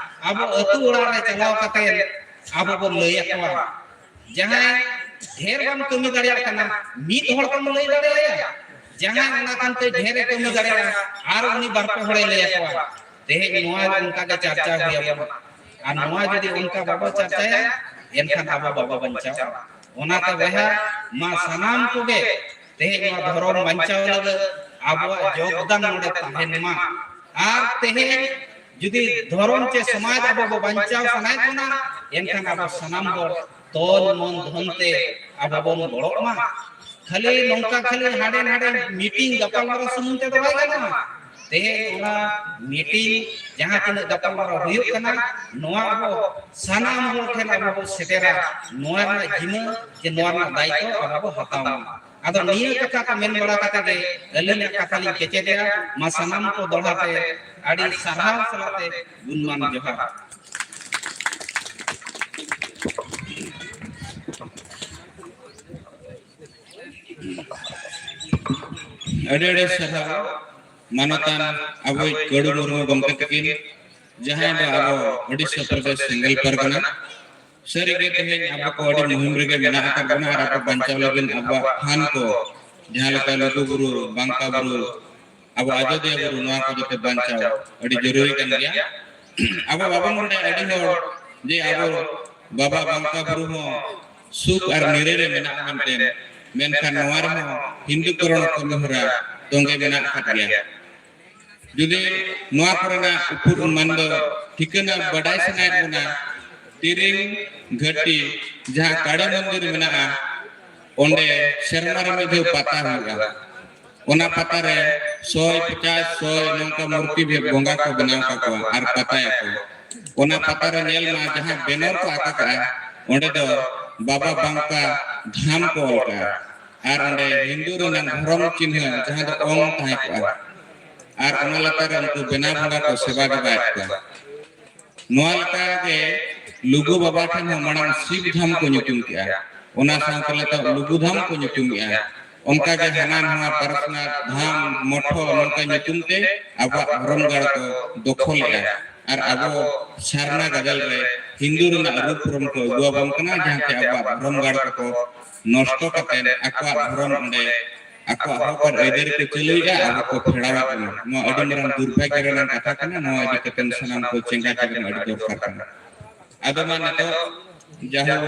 ᱟᱵᱚ ᱟᱹᱛᱩ ᱚᱲᱟᱜ ᱨᱮ ᱪᱟᱞᱟᱣ ᱠᱟᱛᱮ ᱟᱵᱚ ᱵᱚ ᱞᱟᱹᱭ ᱟᱠᱚᱣᱟ᱾ ᱡᱟᱦᱟᱸᱭ ᱰᱷᱮᱨ ᱵᱟᱢ ᱠᱟᱹᱢᱤ ᱫᱟᱲᱮᱭᱟᱜ ᱠᱟᱱᱟ, ᱢᱤᱫ ᱦᱚᱲ ᱠᱚᱢ ᱞᱟᱹᱭ ᱫᱟᱲᱮᱭᱟᱭᱟ᱾ ᱡᱟᱦᱟᱸᱭ ᱚᱱᱟ ᱠᱷᱚᱱ ᱛᱮ ᱰᱷᱮᱨ ᱮ ᱠᱟᱹᱢᱤ ᱫᱟᱲᱮᱭᱟᱜᱼᱟ, ᱟᱨ ᱩᱱᱤ ᱵᱟᱨ ᱯᱮ ᱦᱚᱲᱮ ᱞᱟᱹᱭ ᱟᱠᱚᱣᱟ᱾ ᱛᱮᱦᱮᱧ ᱱᱚᱣᱟ ᱚᱱᱠᱟ ᱜᱮ ᱪᱟᱨᱪᱟ ᱦᱩᱭ ᱟᱵᱚᱱᱟ᱾ ᱟᱨ ᱱᱚᱣᱟ ᱡᱩᱫᱤ ᱚᱱᱠᱟ ᱵᱟᱵᱚ ᱪᱟᱨᱪᱟᱭᱟ, ᱮᱱᱠᱷᱟᱱ ᱟᱵᱚ ᱵᱟᱵᱚ ᱵᱟᱧᱪᱟᱣᱟ᱾ ᱚᱱᱟᱛᱮ ᱵᱚᱭᱦᱟ, ᱢᱟ ᱥᱟᱱᱟᱢ ᱠᱚᱜᱮ ᱛᱮᱦᱮᱧ ᱱᱚᱣᱟ ᱫᱷᱚᱨᱚᱢ ᱵᱟᱧᱪᱟᱣ ᱞᱟᱹᱜᱤᱫ ᱟᱵᱚᱣᱟᱜ ᱡᱳᱜᱽᱫᱟᱱ ᱱᱚᱰᱮ ᱛᱟᱦᱮᱱ ᱢᱟ᱾ ᱟᱨ ᱛᱮᱦᱮᱧ ᱡᱩᱫᱤ ᱫᱷᱚᱨᱚᱢ ᱪᱮ ᱥᱚᱢᱟᱡᱽ ᱟᱵᱚ ᱵᱚ ᱵᱟᱧᱪᱟᱣ ᱥᱟᱱᱟᱭᱮᱫ ᱵᱚᱱᱟ, ᱮᱱᱠᱷᱟᱱ ᱟᱵᱚ ᱥᱟᱱᱟᱢ ᱦᱚᱲ ᱛᱚᱱ ᱢᱚᱱ ᱫᱷᱚᱱ ᱛᱮ ᱟᱵᱚ ᱵᱚᱱ ᱜᱚᱲᱚᱜ ᱢᱟ᱾ ᱠᱷᱟᱹᱞᱤ ᱱᱚᱝᱠᱟ ᱠᱷᱟᱹᱞᱤ ᱦᱟᱸᱰᱮ ᱱᱟᱰᱮ ᱢᱤᱴᱤᱝ ᱜᱟᱯᱟᱞᱢᱟᱨᱟᱣ ᱥᱩᱢᱩᱝ ᱛᱮᱫᱚ ᱵᱟᱭ ᱜᱟᱱᱚᱜᱼᱟ᱾ ᱛᱮᱦᱮᱧ ᱚᱱᱟ ᱢᱤᱴᱤᱝ ᱡᱟᱦᱟᱸ ᱛᱤᱱᱟᱹᱜ ᱜᱟᱯᱟᱞᱢᱟᱨᱟᱣ ᱦᱩᱭᱩᱜ ᱠᱟᱱᱟ, ᱱᱚᱣᱟ ᱟᱵᱚ ᱥᱟᱱᱟᱢ ᱦᱚᱲ ᱴᱷᱮᱱ ᱟᱵᱚ ᱵᱚ ᱥᱮᱴᱮᱨᱟ, ᱱᱚᱣᱟ ᱨᱮᱱᱟᱜ ᱡᱤᱢᱟᱹ ᱪᱮ ᱱᱚᱣᱟ ᱨᱮᱱᱟᱜ ᱫᱟᱭᱤᱛᱛᱚ ᱟᱵᱚ ᱵᱚ ᱦᱟᱛᱟᱣ ᱢᱟ᱾ ᱟᱫᱚ ᱱᱤᱭᱟᱹ ᱠᱟᱛᱷᱟ ᱠᱚ ᱢᱮᱱ ᱵᱟᱲᱟ ᱠᱟᱛᱮ ᱜᱮ ᱟᱹᱞᱤᱧᱟᱜ ᱠᱟᱛᱷᱟ ᱞᱤᱧ ᱠᱮᱪᱮᱫᱮᱜᱼᱟ᱾ ᱢᱟ ᱥᱟᱱᱟᱢ ᱠᱚ ᱫᱚᱦᱲᱟ ᱛᱮ ᱟᱹᱰᱤ ᱥᱟᱨᱦᱟᱣ ᱥᱟᱞᱟᱜ ᱛᱮ ᱜᱩᱱᱢᱟᱱ ᱡᱚᱦᱟᱨ᱾ ᱟᱹᱰᱤ ᱟᱹᱰᱤ ᱥᱟᱨᱦᱟᱣ ᱢᱟᱱᱚᱛᱟᱱ ᱟᱵᱚᱭᱤᱡ ᱠᱟᱹᱲᱩ ᱢᱩᱨᱢᱩ ᱜᱚᱢᱠᱮ ᱛᱟᱹᱠᱤᱱ, ᱡᱟᱦᱟᱸᱭ ᱫᱚ ᱟᱵᱚ ᱳᱰᱤᱥᱟ ᱯᱨᱚᱫᱮᱥ ᱥᱮᱸᱜᱮᱞ ᱯᱟᱨᱜᱟᱱᱟ᱾ ᱥᱟᱹᱨᱤᱜᱮ ᱛᱮᱦᱮᱧ ᱟᱵᱚ ᱠᱚ ᱟᱹᱰᱤ ᱢᱩᱦᱤᱢ ᱨᱮᱜᱮ ᱢᱮᱱᱟᱜ ᱟᱠᱟᱫ ᱵᱚᱱᱟ ᱟᱨ ᱟᱵᱚ ᱵᱟᱧᱪᱟᱣ ᱞᱟᱹᱜᱤᱫ ᱟᱵᱚᱣᱟᱜ ᱛᱷᱟᱱ ᱠᱚ, ᱡᱟᱦᱟᱸ ᱞᱮᱠᱟ ᱞᱩᱜᱩ ᱵᱩᱨᱩ, ᱵᱟᱝᱠᱟ ᱵᱩᱨᱩ, ᱟᱵᱚ ᱟᱡᱚᱫᱤᱭᱟᱹ ᱵᱩᱨᱩ, ᱱᱚᱣᱟ ᱠᱚ ᱡᱚᱛᱚ ᱵᱟᱧᱪᱟᱣ ᱟᱹᱰᱤ ᱡᱚᱨᱩᱨᱤ ᱠᱟᱱ ᱜᱮᱭᱟ᱾ ᱟᱵᱚ ᱵᱟᱵᱚᱱ ᱵᱟᱰᱟᱭᱟ ᱟᱹᱰᱤ ᱦᱚᱲ ᱡᱮ ᱟᱵᱚ ᱵᱟᱵᱟ ᱵᱟᱝᱠᱟ ᱵᱩᱨᱩ ᱦᱚᱸ ᱥᱩᱠ ᱟᱨ ᱱᱤᱨᱟᱹᱭ ᱨᱮ ᱢᱮᱱᱟᱜᱼᱟ ᱢᱮᱱᱛᱮ, ᱢᱮᱱᱠᱷᱟᱱ ᱱᱚᱣᱟ ᱨᱮᱦᱚᱸ ᱦᱤᱱᱫᱩ ᱠᱚᱨᱚᱱ ᱠᱟᱹᱢᱤ ᱦᱚᱨᱟ ᱛᱚᱸᱜᱮ ᱢᱮᱱᱟᱜ ᱟᱠᱟᱫ ᱜᱮᱭᱟ᱾ ᱡᱩᱫᱤ ᱱᱚᱣᱟ ᱠᱚᱨᱮᱱᱟᱜ ᱩᱯᱩᱨ ᱢᱟᱱ ᱫᱚ ᱴᱷᱤᱠᱟᱹᱱᱟ ᱵᱟᱰᱟᱭ ᱥᱟᱱᱟᱭᱮᱫ ᱵᱚᱱᱟ, ᱛᱤᱨᱤᱝ ᱜᱷᱟᱹᱴᱤ ᱡᱟᱦᱟᱸ ᱠᱟᱲᱤ ᱢᱚᱱᱫᱤᱨ ᱢᱮᱱᱟᱜᱼᱟ, ᱚᱸᱰᱮ ᱥᱮᱨᱢᱟ ᱨᱮ ᱢᱤᱫ ᱫᱷᱟᱣ ᱯᱟᱛᱟ ᱦᱩᱭᱩᱜᱼᱟ᱾ ᱚᱱᱟ ᱯᱟᱛᱟ ᱨᱮ ᱥᱚᱭ ᱯᱚᱪᱟᱥ ᱥᱚᱭ ᱱᱚᱝᱠᱟ ᱢᱩᱨᱛᱤ ᱵᱮ-, ᱵᱚᱸᱜᱟ ᱠᱚ ᱵᱮᱱᱟᱣ ᱠᱟᱠᱚᱣᱟ ᱟᱨ ᱯᱟᱛᱟᱭᱟᱠᱚ᱾ ᱚᱱᱟ ᱯᱟᱛᱟ ᱨᱮ ᱧᱮᱞ ᱢᱟ ᱡᱟᱦᱟᱸ ᱵᱮᱱᱟᱨ ᱠᱚ ᱟᱠᱟ ᱠᱟᱜᱼᱟ, ᱚᱸᱰᱮ ᱫᱚ ᱵᱟᱵᱟ ᱵᱟᱝᱠᱟ ᱫᱷᱟᱢ ᱠᱚ ᱚᱞ ᱠᱟᱜᱼᱟ᱾ ᱟᱨ ᱚᱸᱰᱮ ᱦᱤᱱᱫᱩ ᱨᱮᱱᱟᱜ ᱫᱷᱚᱨᱚᱢ ᱪᱤᱱᱦᱟᱹ ᱡᱟᱦᱟᱸ ᱫᱚ ᱚᱝ ᱛᱟᱦᱮᱸ ᱠᱚᱜᱼᱟ᱾ ᱟᱨ ᱚᱱᱟ ᱞᱟᱛᱟᱨ ᱨᱮ ᱩᱱᱠᱩ ᱵᱮᱱᱟᱣ ᱵᱚᱸᱜᱟ ᱠᱚ ᱥᱮᱵᱟ ᱫᱮᱵᱟᱭᱮᱫ ᱠᱚᱣᱟ᱾ ᱱᱚᱣᱟ ᱞᱮᱠᱟᱜᱮ ᱞᱩᱜᱩ ᱵᱟᱵᱟ ᱴᱷᱮᱱ ᱦᱚᱸ ᱢᱟᱲᱟᱝ ᱥᱤᱵ ᱫᱷᱟᱢ ᱠᱚ ᱧᱩᱛᱩᱢ ᱠᱮᱜᱼᱟ, ᱚᱱᱟ ᱥᱟᱶᱛᱮ ᱱᱤᱛᱚᱜ ᱞᱩᱜᱩ ᱫᱷᱟᱢ ᱠᱚ ᱧᱩᱛᱩᱢᱮᱜᱼᱟ᱾ ᱚᱱᱠᱟᱜᱮ ᱦᱟᱱᱟ ᱱᱟᱣᱟ ᱯᱟᱨᱥᱚᱱᱟᱞ ᱫᱷᱟᱢ, ᱢᱚᱴᱷᱚ ᱱᱚᱝᱠᱟ ᱧᱩᱛᱩᱢ ᱛᱮ ᱟᱵᱚᱣᱟᱜ ᱫᱷᱚᱨᱚᱢ ᱜᱟᱲ ᱠᱚ ᱫᱚᱠᱷᱚᱞᱮᱜᱼᱟ᱾ ᱟᱨ ᱟᱵᱚ ᱥᱟᱨᱱᱟ ᱜᱟᱫᱮᱞ ᱨᱮ ᱦᱤᱱᱫᱩ ᱨᱮᱱᱟᱜ ᱨᱩᱯ ᱨᱚᱝ ᱠᱚ ᱟᱹᱜᱩᱣᱟᱵᱚᱱ ᱠᱟᱱᱟ, ᱡᱟᱦᱟᱸᱛᱮ ᱟᱵᱚᱣᱟᱜ ᱫᱷᱚᱨᱚᱢ ᱜᱟᱲ ᱠᱚᱠᱚ ᱱᱚᱥᱴᱚ ᱠᱟᱛᱮ ᱟᱠᱚᱣᱟᱜ ᱫᱷᱚᱨᱚᱢ ᱚᱸᱰᱮ ᱟᱠᱚᱣᱟᱜ ᱦᱚᱠ ᱟᱨ ᱟᱹᱭᱫᱟᱹᱨᱤ ᱠᱚ ᱪᱟᱹᱞᱩᱭᱮᱫᱼᱟ, ᱟᱵᱚ ᱠᱚ ᱯᱷᱮᱲᱟᱣᱮᱫ ᱵᱚᱱᱟ᱾ ᱱᱚᱣᱟ ᱟᱹᱰᱤ ᱢᱟᱨᱟᱝ ᱫᱩᱨᱵᱷᱟᱜᱽᱭᱚ ᱨᱮᱱᱟᱜ ᱠᱟᱛᱷᱟ ᱠᱟᱱᱟ᱾ ᱱᱚᱣᱟ ᱤᱫᱤ ᱠᱟᱛᱮ ᱥᱟᱱᱟᱢ ᱠᱚ ᱪᱮᱸᱜᱷᱟ ᱪᱮᱸᱜᱷᱟ ᱟᱹᱰᱤ ᱫᱚᱨᱠᱟᱨ ᱠᱟᱱᱟ᱾ ᱟᱫᱚ ᱢᱟ ᱱᱤᱛᱚᱜ ᱡᱟᱦᱳᱠ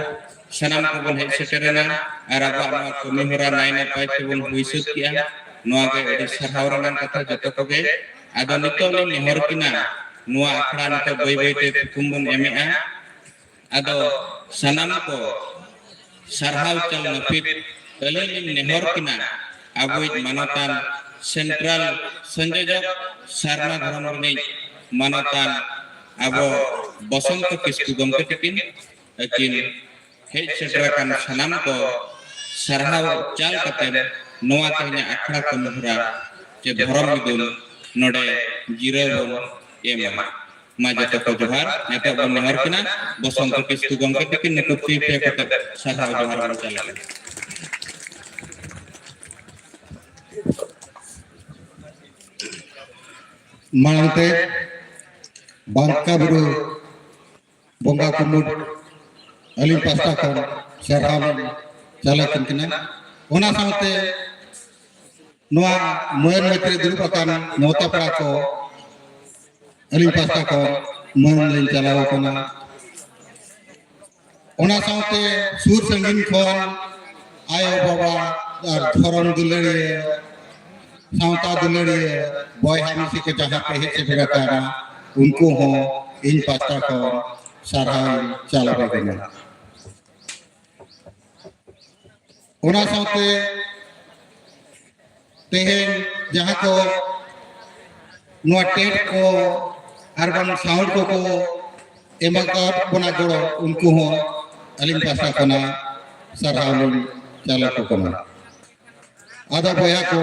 ᱥᱟᱱᱟᱢ ᱠᱚᱵᱚᱱ ᱦᱮᱡ ᱥᱮᱴᱮᱨᱮᱱᱟ ᱟᱨ ᱟᱵᱚᱣᱟᱜ ᱱᱚᱣᱟ ᱠᱟᱹᱢᱤ ᱦᱚᱨᱟ ᱱᱟᱭ ᱱᱟᱯᱟᱭ ᱛᱮᱵᱚᱱ ᱦᱩᱭ ᱥᱟᱹᱛ ᱠᱮᱜᱼᱟ᱾ ᱱᱚᱣᱟ ᱜᱮ ᱟᱹᱰᱤ ᱥᱟᱨᱦᱟᱣ ᱨᱮᱱᱟᱜ ᱠᱟᱛᱷᱟ ᱡᱚᱛᱚ ᱠᱚᱜᱮ᱾ ᱟᱫᱚ ᱱᱤᱛᱚᱜ ᱞᱤᱧ ᱱᱮᱦᱚᱨ ᱠᱤᱱᱟ, ᱱᱚᱣᱟ ᱟᱠᱷᱲᱟ ᱱᱤᱛᱚᱜ ᱵᱟᱹᱭ ᱵᱟᱹᱭ ᱛᱮ ᱛᱷᱩᱠᱩᱢ ᱵᱚᱱ ᱮᱢᱮᱜᱼᱟ᱾ ᱟᱫᱚ ᱥᱟᱱᱟᱢ ᱠᱚ ᱥᱟᱨᱦᱟᱣ ᱪᱟᱞ ᱱᱟᱹᱯᱤᱛ ᱟᱹᱞᱤᱧ ᱞᱤᱧ ᱱᱮᱦᱚᱨ ᱠᱤᱱᱟ, ᱟᱵᱚᱭᱤᱡ ᱢᱟᱱᱚᱛᱟᱱ ᱥᱮᱱᱴᱨᱟᱞ ᱥᱚᱝᱡᱳᱡᱚᱠ ᱥᱟᱨᱱᱟ ᱫᱷᱚᱨᱚᱢ ᱨᱤᱱᱤᱡ ᱢᱟᱱᱚᱛᱟᱱ ᱟᱵᱚ ᱵᱚᱥᱚᱱᱛᱚ ᱠᱤᱥᱠᱩ ᱜᱚᱢᱠᱮ ᱛᱟᱹᱠᱤᱱ, ᱟᱹᱠᱤᱱ ᱦᱮᱡ ᱥᱮᱴᱮᱨ ᱟᱠᱟᱱ ᱥᱟᱱᱟᱢ ᱠᱚ ᱥᱟᱨᱦᱟᱣ ᱪᱟᱞ ᱠᱟᱛᱮ ᱱᱚᱣᱟ ᱛᱮᱦᱮᱧᱟᱜ ᱟᱠᱷᱲᱟ ᱠᱟᱹᱢᱤ ᱦᱚᱨᱟ ᱪᱮ ᱫᱷᱚᱨᱚᱢ ᱢᱤᱫᱩᱱ ᱱᱚᱰᱮ ᱡᱤᱨᱟᱹᱣ ᱵᱚᱱ ᱮᱢᱟ᱾ ᱢᱟ ᱡᱚᱛᱚ ᱠᱚ ᱡᱚᱦᱟᱨ, ᱱᱤᱛᱚᱜ ᱵᱚᱱ ᱱᱮᱦᱚᱨ ᱠᱤᱱᱟ ᱵᱚᱥᱚᱱᱛᱚ ᱠᱤᱥᱠᱩ ᱜᱚᱢᱠᱮ ᱛᱟᱹᱠᱤᱱ ᱱᱩᱠᱩ ᱛᱤ ᱛᱮ ᱠᱟᱛᱮ ᱥᱟᱨᱦᱟᱣ ᱡᱚᱦᱟᱨ ᱵᱚᱱ ᱪᱟᱞ ᱟᱠᱚᱣᱟ᱾ ᱢᱟᱲᱟᱝ ᱛᱮ ᱵᱟᱝᱠᱟ ᱵᱩᱨᱩ ᱵᱚᱸᱜᱟ ᱠᱩᱢᱩᱴ ᱟᱹᱞᱤᱧ ᱯᱟᱥᱴᱟ ᱠᱷᱚᱱ ᱥᱟᱨᱦᱟᱣ ᱞᱤᱧ ᱪᱟᱞ ᱟᱹᱠᱤᱱ ᱠᱟᱱᱟ᱾ ᱚᱱᱟ ᱥᱟᱶᱛᱮ ᱱᱚᱣᱟ ᱢᱟᱹᱱ ᱢᱮᱛᱨᱮ ᱫᱩᱲᱩᱵ ᱟᱠᱟᱱ ᱱᱮᱣᱛᱟ ᱯᱮᱲᱟ ᱠᱚ ᱟᱹᱞᱤᱧ ᱯᱟᱥᱴᱟ ᱠᱷᱚᱱ ᱢᱟᱹᱱ ᱞᱤᱧ ᱪᱟᱞᱟᱣ ᱠᱟᱱᱟ᱾ ᱚᱱᱟ ᱥᱟᱶᱛᱮ ᱥᱩᱨ ᱥᱟᱺᱜᱤᱧ ᱠᱷᱚᱱ ᱟᱭᱳ ᱵᱟᱵᱟ ᱟᱨ ᱫᱷᱚᱨᱚᱢ ᱫᱩᱞᱟᱹᱲᱤᱭᱟᱹ, ᱥᱟᱶᱛᱟ ᱫᱩᱞᱟᱹᱲᱤᱭᱟᱹ, ᱵᱚᱭᱦᱟ ᱢᱤᱥᱤ ᱠᱚ ᱡᱟᱦᱟᱸ ᱯᱮ ᱦᱮᱡ ᱥᱮᱴᱮᱨ ᱟᱠᱟᱱᱟ, ᱩᱱᱠᱩ ᱦᱚᱸ ᱤᱧ ᱯᱟᱥᱴᱟ ᱠᱷᱚᱱ ᱥᱟᱨᱦᱟᱣ ᱤᱧ ᱪᱟᱞ ᱟᱯᱮ ᱠᱟᱱᱟ᱾ ᱚᱱᱟ ᱥᱟᱶᱛᱮ ᱛᱮᱦᱮᱧ ᱡᱟᱦᱟᱸ ᱠᱚ ᱱᱚᱣᱟ ᱴᱮᱱᱴ ᱠᱚ ᱟᱨ ᱵᱟᱝ ᱥᱟᱣᱩᱱᱰ ᱠᱚᱠᱚ ᱮᱢ ᱟᱠᱟᱫ ᱵᱚᱱᱟ ᱜᱚᱲᱚ, ᱩᱱᱠᱩ ᱦᱚᱸ ᱟᱹᱞᱤᱧ ᱯᱟᱥᱴᱟ ᱠᱷᱚᱱᱟᱜ ᱥᱟᱨᱦᱟᱣ ᱞᱤᱧ ᱪᱟᱞ ᱟᱠᱚ ᱠᱟᱱᱟ᱾ ᱟᱫᱚ ᱵᱚᱭᱦᱟ ᱠᱚ,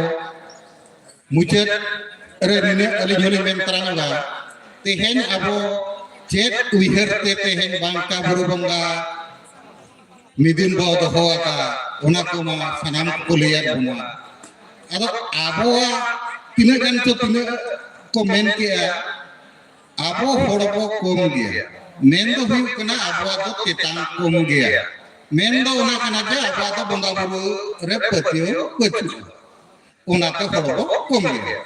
ᱢᱩᱪᱟᱹᱫ ᱨᱮ ᱱᱤᱱᱟᱹᱜ ᱟᱹᱞᱤᱧ ᱦᱚᱸᱞᱤᱧ ᱢᱮᱱ ᱛᱟᱨᱟ ᱧᱚᱜᱟ, ᱛᱮᱦᱮᱧ ᱟᱵᱚ ᱪᱮᱫ ᱩᱭᱦᱟᱹᱨ ᱛᱮ ᱛᱮᱦᱮᱧ ᱵᱟᱝᱠᱟ ᱵᱩᱨᱩ ᱵᱚᱸᱜᱟ ᱢᱤᱫ ᱫᱤᱱ ᱵᱚ ᱫᱚᱦᱚ ᱟᱠᱟᱫ, ᱚᱱᱟ ᱠᱚᱢᱟ ᱥᱟᱱᱟᱢ ᱠᱚᱠᱚ ᱞᱟᱹᱭᱟᱫ ᱵᱚᱱᱟ᱾ ᱟᱫᱚ ᱟᱵᱚᱣᱟᱜ ᱛᱤᱱᱟᱹᱜ ᱜᱟᱱ ᱪᱚ ᱛᱤᱱᱟᱹᱜ ᱠᱚ ᱢᱮᱱ ᱠᱮᱜᱼᱟ, ᱟᱵᱚ ᱦᱚᱲ ᱵᱚ ᱠᱚᱢ ᱜᱮᱭᱟ᱾ ᱢᱮᱱ ᱫᱚ ᱦᱩᱭᱩᱜ ᱠᱟᱱᱟ ᱟᱵᱚᱣᱟᱜ ᱫᱚ ᱛᱮᱛᱟᱝ ᱠᱚᱢ ᱜᱮᱭᱟ, ᱢᱮᱱ ᱫᱚ ᱚᱱᱟ ᱠᱟᱱᱟ ᱡᱮ ᱟᱵᱚᱣᱟᱜ ᱫᱚ ᱵᱚᱸᱜᱟ ᱵᱩᱨᱩ ᱨᱮ ᱯᱟᱹᱛᱭᱟᱹᱣ ᱵᱟᱹᱪᱩᱜᱼᱟ, ᱚᱱᱟᱛᱮ ᱦᱚᱲ ᱵᱚ ᱠᱚᱢ ᱜᱮᱭᱟ᱾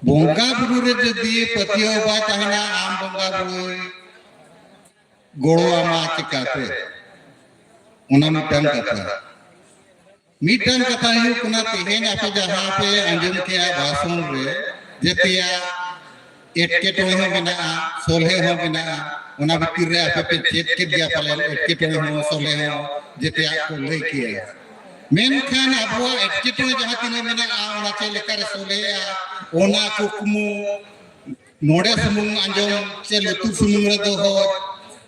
ᱵᱚᱸᱜᱟ ᱵᱩᱨᱩ ᱨᱮ ᱡᱩᱫᱤ ᱯᱟᱹᱛᱭᱟᱹᱣ ᱵᱟᱭ ᱛᱟᱦᱮᱱᱟ, ᱟᱢ ᱵᱚᱸᱜᱟ ᱵᱩᱨᱩᱭ ᱜᱚᱲᱚ ᱟᱢᱟ ᱪᱤᱠᱟᱹᱛᱮ? ᱚᱱᱟ ᱢᱤᱫᱴᱟᱝ ᱠᱟᱛᱷᱟ᱾ ᱢᱤᱫᱴᱟᱝ ᱠᱟᱛᱷᱟ ᱦᱩᱭᱩᱜ ᱠᱟᱱᱟ, ᱛᱮᱦᱮᱧ ᱟᱯᱮ ᱡᱟᱦᱟᱸ ᱯᱮ ᱟᱸᱡᱚᱢ ᱠᱮᱜᱼᱟ ᱵᱷᱟᱥᱚᱱ ᱨᱮ, ᱡᱮᱛᱮᱭᱟᱜ ᱮᱴᱠᱮᱴᱚᱬᱮ ᱦᱚᱸ ᱢᱮᱱᱟᱜᱼᱟ, ᱥᱚᱞᱦᱮ ᱦᱚᱸ ᱢᱮᱱᱟᱜᱼᱟ, ᱚᱱᱟ ᱵᱷᱤᱛᱤᱨ ᱨᱮ ᱟᱯᱮ ᱯᱮ ᱪᱮᱫ ᱠᱮᱫ ᱜᱮᱭᱟ ᱯᱟᱞᱮᱱ, ᱮᱴᱠᱮᱴᱚᱬᱮ ᱦᱚᱸ ᱥᱚᱞᱦᱮ ᱦᱚᱸ ᱡᱮᱛᱮᱭᱟᱜ ᱠᱚ ᱞᱟᱹᱭ ᱠᱮᱜᱼᱟ᱾ ᱢᱮᱱᱠᱷᱟᱱ ᱟᱵᱚᱣᱟᱜ ᱮᱴᱠᱮᱴᱚᱬᱮ ᱡᱟᱦᱟᱸ ᱛᱤᱱᱟᱹᱜ ᱢᱮᱱᱟᱜᱼᱟ, ᱚᱱᱟ ᱪᱮᱫ ᱞᱮᱠᱟᱨᱮ ᱥᱚᱞᱦᱮᱜᱼᱟ, ᱚᱱᱟ ᱠᱩᱠᱢᱩ ᱱᱚᱰᱮ ᱥᱩᱢᱩᱝ ᱟᱸᱡᱚᱢ ᱪᱮ ᱞᱩᱛᱩᱨ ᱥᱩᱢᱩᱝ ᱨᱮ ᱫᱚᱦᱚ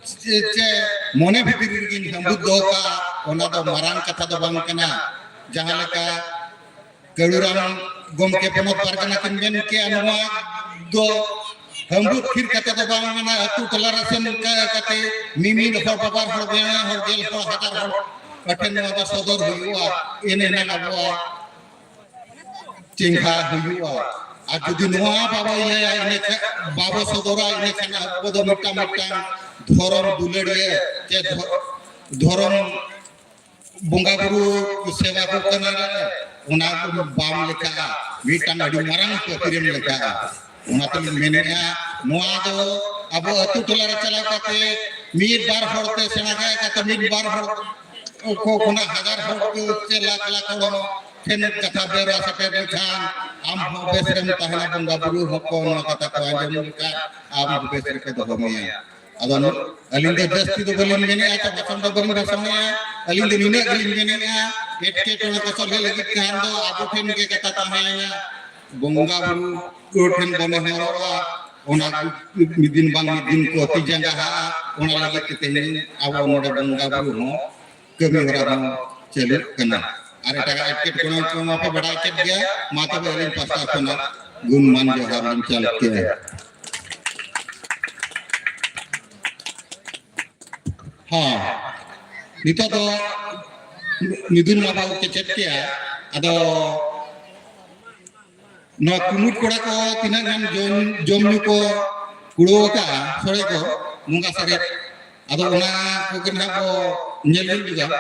ᱪᱮ, ᱪᱮ ᱢᱚᱱᱮ ᱵᱷᱤᱛᱤᱨ ᱨᱮᱜᱮᱧ ᱦᱟᱹᱢᱵᱩᱫ ᱫᱚᱦᱚ ᱠᱟᱜᱼᱟ, ᱚᱱᱟ ᱫᱚ ᱢᱟᱨᱟᱝ ᱠᱟᱛᱷᱟ ᱫᱚ ᱵᱟᱝ ᱠᱟᱱᱟ᱾ ᱡᱟᱦᱟᱸ ᱞᱮᱠᱟ ᱠᱟᱹᱲᱩᱨᱟᱢ ᱜᱚᱢᱠᱮ ᱯᱚᱱᱚᱛ ᱯᱟᱨᱜᱟᱱᱟ ᱠᱤᱱ ᱢᱮᱱ ᱠᱮᱜᱼᱟ, ᱱᱚᱣᱟ ᱫᱚ ᱦᱟᱹᱢᱵᱩᱫ ᱛᱷᱤᱨ ᱠᱟᱛᱮ ᱫᱚ ᱵᱟᱝ ᱠᱟᱱᱟ, ᱟᱹᱛᱩ ᱴᱚᱞᱟ ᱨᱮ ᱥᱮᱱ ᱠᱟ-, ᱠᱟᱛᱮ ᱢᱤᱢᱤᱫ ᱦᱚᱲ, ᱵᱟᱵᱟᱨ ᱦᱚᱲ, ᱵᱮᱲᱟ ᱦᱚᱲ, ᱜᱮᱞ ᱦᱚᱲ, ᱦᱟᱡᱟᱨ ᱦᱚᱲ ᱠᱚᱴᱷᱮᱱ ᱱᱚᱣᱟ ᱫᱚ ᱥᱚᱫᱚᱨ ᱦᱩᱭᱩᱜᱼᱟ, ᱮᱱᱮ ᱮᱱᱟᱝ ᱟᱵᱚᱣᱟᱜ ᱪᱮᱸᱜᱷᱟ ᱦᱩᱭᱩᱜᱼᱟ᱾ ᱟᱨ ᱡᱩᱫᱤ ᱱᱚᱣᱟ ᱵᱟᱵᱚ ᱤᱭᱟᱹᱭᱟ, ᱤᱱᱟᱹᱠᱷᱟᱱ ᱵᱟᱵᱚ ᱥᱚᱫᱚᱨᱟ, ᱤᱱᱟᱹᱠᱷᱟᱱ ᱟᱵᱚ ᱫᱚ ᱢᱤᱫᱴᱟᱝ, ᱢᱤᱫᱴᱟᱝ ᱫᱷᱚᱨᱚᱢ ᱫᱩᱞᱟᱹᱲᱤᱭᱟᱹ ᱪᱮ ᱫᱷᱚ-, ᱫᱷᱚᱨᱚᱢ ᱵᱚᱸᱜᱟ ᱵᱩᱨᱩ ᱥᱮᱵᱟ ᱠᱚ ᱠᱟᱱᱟ ᱞᱮ, ᱚᱱᱟ ᱠᱚ ᱵᱟᱢ ᱞᱮᱠᱷᱟᱜᱼᱟ, ᱢᱤᱫᱴᱟᱝ ᱟᱹᱰᱤ ᱢᱟᱨᱟᱝ ᱯᱟᱹᱛᱤᱨᱮᱢ ᱞᱮᱠᱷᱟᱜᱼᱟ᱾ ᱚᱱᱟ ᱛᱮᱞᱤᱧ ᱢᱮᱱᱮᱫᱼᱟ, ᱱᱚᱣᱟ ᱫᱚ ᱟᱵᱚ ᱟᱹᱛᱩ ᱴᱚᱞᱟ ᱨᱮ ᱪᱟᱞᱟᱣ ᱠᱟᱛᱮ ᱢᱤᱫ ᱵᱟᱨ ᱦᱚᱲ ᱛᱮ ᱥᱮᱬᱟ ᱠᱟᱭ ᱠᱟᱛᱮ ᱢᱤᱫ ᱵᱟᱨ ᱦᱚᱲ ᱠᱚ ᱠᱷᱚᱱᱟᱜ ᱦᱟᱡᱟᱨ ᱦᱚᱲ ᱠᱚ ᱪᱮ ᱞᱟᱠᱷ ᱞᱟᱠᱷ ᱦᱚᱲ ᱴᱷᱮᱱ ᱠᱟᱛᱷᱟ ᱵᱮᱣᱨᱟ ᱥᱮᱴᱮᱨ ᱞᱮᱠᱷᱟᱱ ᱟᱢ ᱦᱚᱸ ᱵᱮᱥ ᱨᱮᱢ ᱛᱟᱦᱮᱱᱟ, ᱵᱚᱸᱜᱟ ᱵᱩᱨᱩ ᱦᱚᱸᱠᱚ ᱱᱚᱣᱟ ᱠᱟᱛᱷᱟ ᱠᱚ ᱟᱸᱡᱚᱢ ᱞᱮᱠᱷᱟᱱ ᱟᱢ ᱦᱚᱸ ᱵᱮᱥ ᱨᱮᱠᱚ ᱫᱚᱦᱚ ᱢᱮᱭᱟ᱾ ᱟᱫᱚ ᱱᱩ-, ᱟᱹᱞᱤᱧ ᱫᱚ ᱡᱟᱹᱥᱛᱤ ᱫᱚ ᱵᱟᱹᱞᱤᱧ ᱢᱮᱱᱮᱫᱼᱟ, ᱪᱮ ᱵᱷᱟᱥᱚᱱ ᱫᱚ ᱵᱟᱹᱞᱤᱧ ᱵᱷᱟᱥᱚᱱᱮᱫᱼᱟ᱾ ᱟᱹᱞᱤᱧ ᱫᱚ ᱱᱤᱱᱟᱹᱜ ᱜᱮᱞᱤᱧ ᱢᱮᱱᱮᱫᱼᱟ, ᱮᱴᱠᱮᱴᱚᱬᱮ ᱠᱚ ᱥᱚᱞᱦᱮ ᱞᱟᱹᱜᱤᱫ ᱠᱷᱟᱱ ᱫᱚ ᱟᱵᱚ ᱴᱷᱮᱱ ᱜᱮ ᱠᱟᱛᱷᱟ ᱛᱟᱦᱮᱸᱭᱮᱱᱟ, ᱵᱚᱸᱜᱟ ᱵᱩᱨᱩ ᱴᱷᱮᱱ ᱵᱚᱱ ᱱᱮᱦᱚᱨᱚᱜᱼᱟ, ᱚᱱᱟ ᱢᱤᱫ ᱫᱤᱱ ᱵᱟᱝ ᱢᱤᱫ ᱫᱤᱱ ᱠᱚ ᱛᱤ ᱡᱟᱸᱜᱟᱦᱟᱜᱼᱟ᱾ ᱚᱱᱟ ᱞᱟᱹᱜᱤᱫ ᱛᱮ ᱛᱮᱦᱮᱧ ᱟᱵᱚ ᱱᱚᱰᱮ ᱵᱚᱸᱜᱟ ᱵᱩᱨᱩ ᱦᱚᱸ ᱠᱟᱹᱢᱤ ᱦᱚᱨᱟ ᱦᱚᱸ ᱪᱟᱹᱞᱩᱜ ᱠᱟᱱᱟ᱾ ᱟᱨ ᱮᱴᱟᱜᱟᱜ ᱮᱴᱠᱮᱴᱚᱬᱮ ᱠᱚ ᱢᱟᱯᱮ ᱵᱟᱰᱟᱭ ᱠᱮᱫ ᱜᱮᱭᱟ᱾ ᱢᱟ ᱛᱚᱵᱮ ᱟᱹᱞᱤᱧ ᱯᱟᱥᱴᱟ ᱠᱷᱚᱱᱟᱜ ᱜᱩᱱ ᱢᱟᱱ ᱡᱚᱦᱟᱨ ᱞᱤᱧ ᱪᱟᱞ ᱠᱮᱜᱼᱟ᱾ ᱦᱚᱸ, ᱱᱤᱛᱚᱜ ᱫᱚ ᱢᱤᱫᱩᱱ ᱢᱟ ᱵᱟᱵᱚ ᱠᱮᱪᱮᱫ ᱠᱮᱜᱼᱟ᱾ ᱟᱫᱚ ᱱᱚᱣᱟ ᱠᱩᱢᱩᱴ ᱠᱚᱲᱟ ᱠᱚ ᱛᱤᱱᱟᱹᱜ ᱜᱟᱱ ᱡᱚᱢ, ᱡᱚᱢ ᱧᱩ ᱠᱚ ᱠᱩᱲᱟᱹᱣ ᱟᱠᱟᱫᱼᱟ, ᱥᱚᱲᱮ ᱠᱚ, ᱵᱚᱸᱜᱟ ᱥᱟᱨᱮᱡ, ᱟᱫᱚ ᱚᱱᱟ ᱠᱚᱜᱮ ᱱᱟᱦᱟᱜ ᱵᱚ ᱧᱮᱞ ᱧᱚᱜ ᱧᱚᱜᱟ᱾